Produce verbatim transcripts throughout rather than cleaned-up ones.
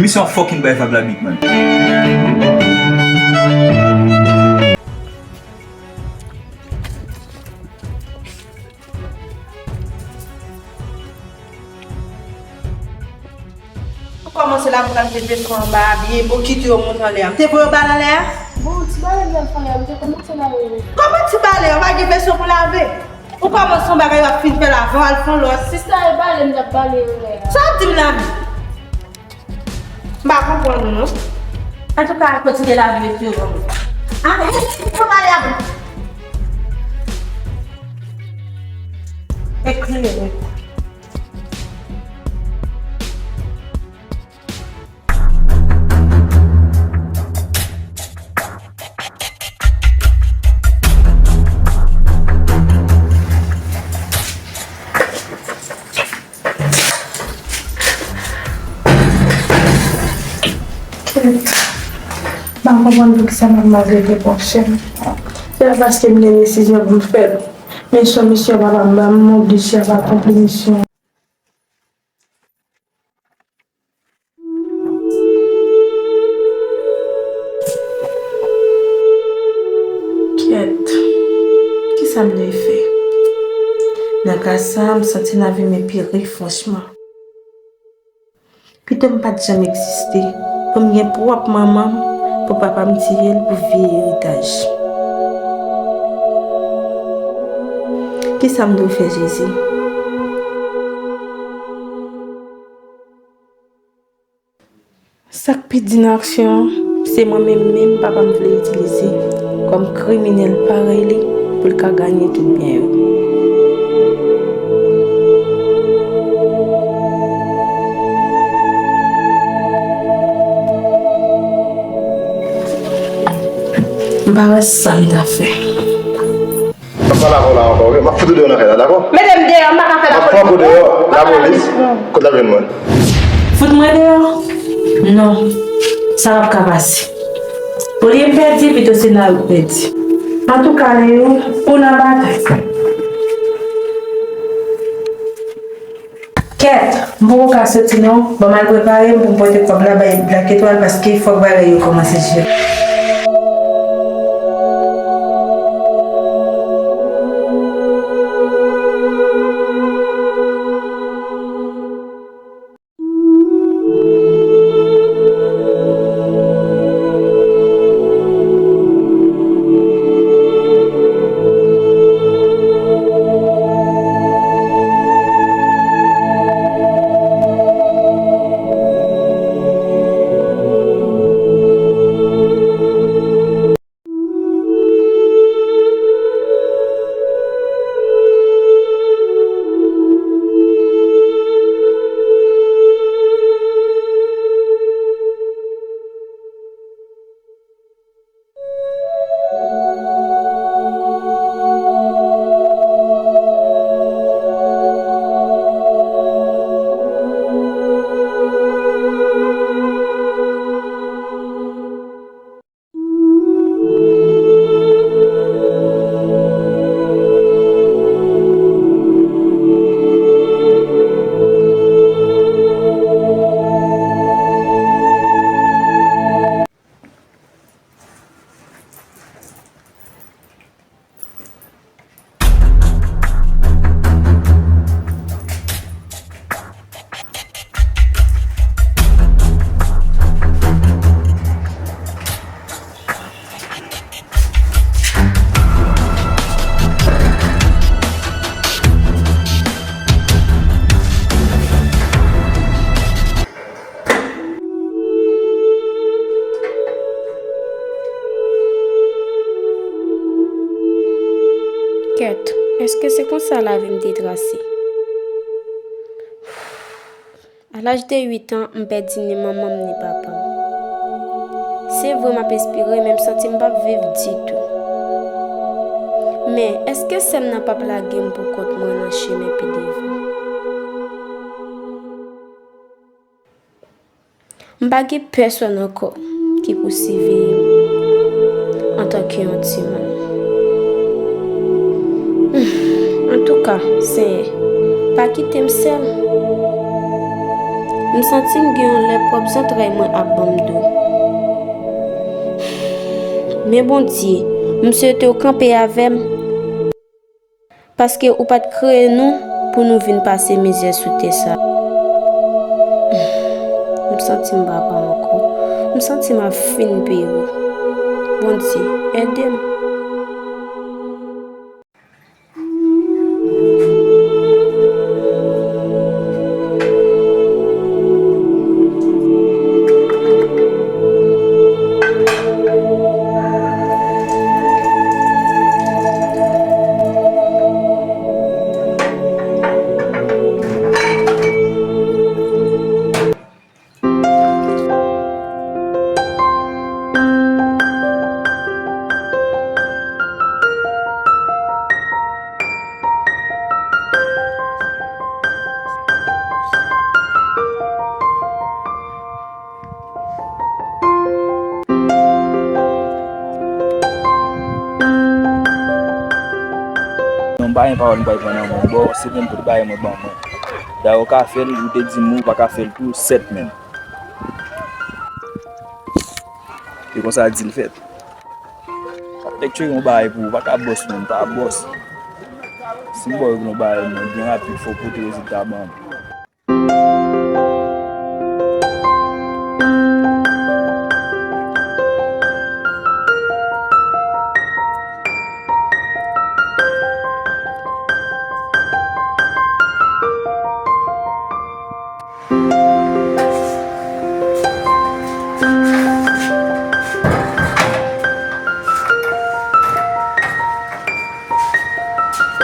Misye an fucking bay vag la, big man. Ou kòmanse la, pou al mete veso anba a, byen bon, kite yo monte anlè a. M te voye yo ba l anlè a? Bon, ti bale m t ap fè a, m te kòmanse lave yo. Kòman ti bale? Ou pa gen veso pou lave? Ou kòmanse yon bagay, w ap fin fè l avan w al fè yon lòt. Sista, e bale m t ap bale yo lè a. Sa w ap di m la menm? M pa konprann ou non. Antouka, kontinye lave veso yo ban mwen. Ah, hey, hey, hey, kòman ale a bon? Eklere. M pa konprann poukisa manmzèl te pran chè m. Se pa paske m gen desizyon pou m fè. Men se yon misyon papa m ban m, m oblije ap akonpli misyon an. Kèt, kisa m dwe fè? Nan ka sa a, m santi lavi m epere, franchman. Pito m pa t janm egziste, pou m gen pwòp manman m, pou papa m tiye l pou vye eritaj. Kisa m dwe fè, Jezi? Sa k pi di nan aksyon an, se mwen menm menm papa m vle itilize kòm kriminèl parèy li pou l ka ganye tout byen yo. M pa wè sa m ta fè. M ap pale avè w la ankò, oke? M ap fout ou deyò nan kay la, dakò? Mete m deyò, m pa ka fè lapolis. M ap fout ou deyò, lapolis. Kot l ap jwenn mwen? Fout mwen deyò? Non. Sa p ap ka pase. Olye m pèdi, pito se Nayou k pèdi. Antouka, Nayou, ou nan batay. Kèt, m poko ka soti non. Ban m al prepare m pou m pote kòb la bay Black Etoile paske fòk bagay yo kòmanse jere. Kèt, èske se konsa lavi m te trase? A laj de uit an, m pèdi ni manman m ni papa m. Se vre m ap espire, men m santi m p ap viv ditou. Men, èske sè m nan p ap lage m poukont mwen nan chimen pi devan? M pa gen pèsonn ankò ki pou siveye m antanke yon timoun. Antouka, Senyè, pa kite m sèl. M santi m gen yon lè pwòp zantray mwen ap ban m do. Men Bondye, m swete w kanpe avè m, paske ou pa t kreye nou pou nou vin pase mizè sou tè sa. M santi m pa bon ankò. M santi m ap fin peri. Bondye, ede m. Non, m pa gen pawòl m pral pran nan men w. Bon, se menm tout bagay mwen ban mwen. Dayè, ou ka fè l, ou te di m ou pa ka fè l tou, sèt menm. E konsa di l fèt. Sa te tchwe yon bagay pou ou, pa ka bòs menm, pa bòs. Si m ba w yon bagay, mwen, byen rapid, fò w pote rezilta ban m.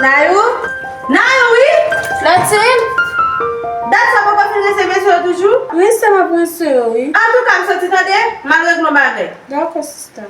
Nayou? Nayou, wi! Flotine? Dat sa poko fin rese mesye yo toujou? Wi, sè, m ap rense yo, wi. Antouka, m soti tande, m al regle yon bagay. Dakò, sista.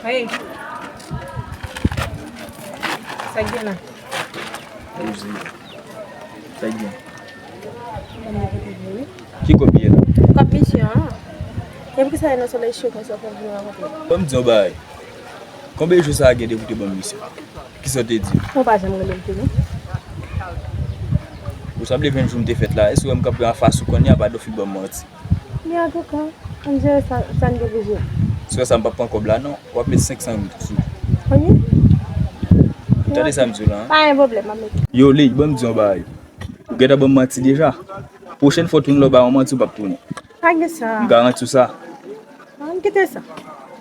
Hey. Sa k gen la? Sa k gen? Ki kòb ye la? Kòb misye an. E poukisa e nan solèy cho konsa w fè vin rankontre? Ban m di yon bagay. Konbyen jou sa gen depi w te ban m misye? Kisa w te di? Ou pa janm rele m tou non. Ou sanble jwenn jou m te fèt la. Èske w wè m kanpe anfas ou kounye a, pa do fi ban m manti? Men antouka, ann jere sa, sa n gen pou jere. Si w wè sa, m p ap pran kòb la non. W ap met senk san sou. Ou tande sa m di w la? Pa gen pwoblèm, m ap mete. Yo, Ley, ban m di yon bagay. Ou gentan ban m manti deja. Pwochèn fwa w tounen la w ba yon manti, ou p ap tounen. Pa gen sa. M garanti w sa. Ann kite sa.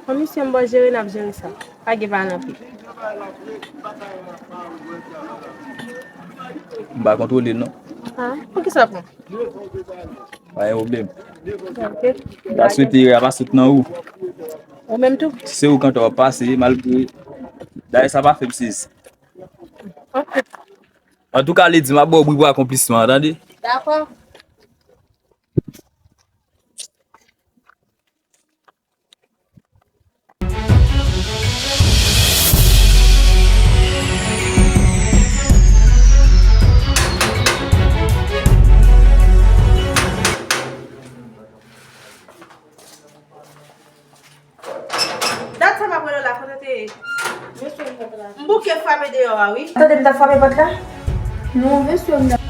Kòm misye m ba w jere, n ap jere sa. Pa gen pale anpil. M pa kontwole l non. Ah, poukisa pran? Pa gen pwoblèm. Ok. M ta swete erè a pase t nan ou. Ou menm tou? Si se ou kanpe w ap pase, malgre. Dayè sa pa fè m sezi. Ok. Antouka, Lady, m ap ba w bri pou akonplisman an, tande? Dakò. Sa m ap rele w la, kote w te ye? Mesye m t ap la. M bouke frape deyò a, wi. Tande m t ap frape pòt la? Non, mesye m t